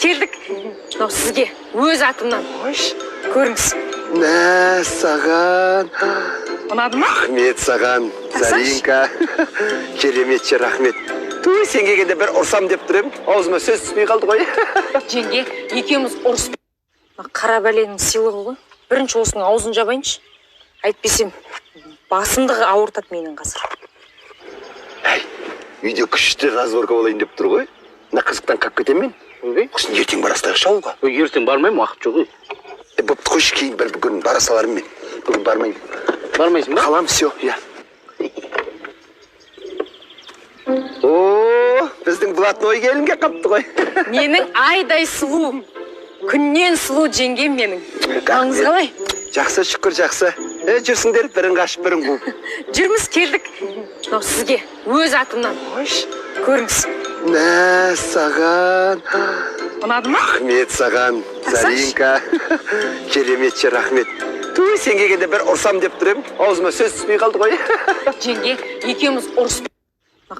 Келдік. Мынау сізге өз атымнан. Қойшы. Көріңіз. Мә саған. Ұнады ма? Рахмет саған. Тақсаңшы. Заринка, кереметше, рахмет. Туй, сен келгенде бір ұрсам деп тұр едім, аузыма сөз түспей қалды ғой. Жеңге, екеуміз ұрыс. Мына қара бәленің сыйлығы ғой. Бірінші осының аузын жабайыншы, әйтпесем басымды ауыртады менің қазір. Әй, үйде күшті разборка болайын деп тұр ғой. Мына қызықтан қалып кетемін мен. Ойбай. Сосын ертең бара салайықшы ауылға. Ой, ертең бармаймын, уақыт жоқ ей. Е, бопты, қойшы, кейін бір күн бара салармын мен. Бүгін бармаймын. Бармайсың ба? Қалам, все, иә. О, біздің блатной келін келіп қалыпты ғой. Менің айдай сұлу, күннен сұлу жеңгем менің. Қалыңыз қалай? Жақсы, шүкір, жақсы. Е, жүрсіңдер бірін қашып, бірін қуып. Жүрміз, келдік. Мынау сізге өз атымнан. Қойшы. Көріңіз. Мә саған. Ұнады ма? Рахмет саған. Тақсаңшы. Заринка, кереметше, рахмет. Туй, сен келгенде бір ұрсам деп тұр едім, аузыма сөз түспей қалды ғой. Жеңге, екеуміз ұрыс.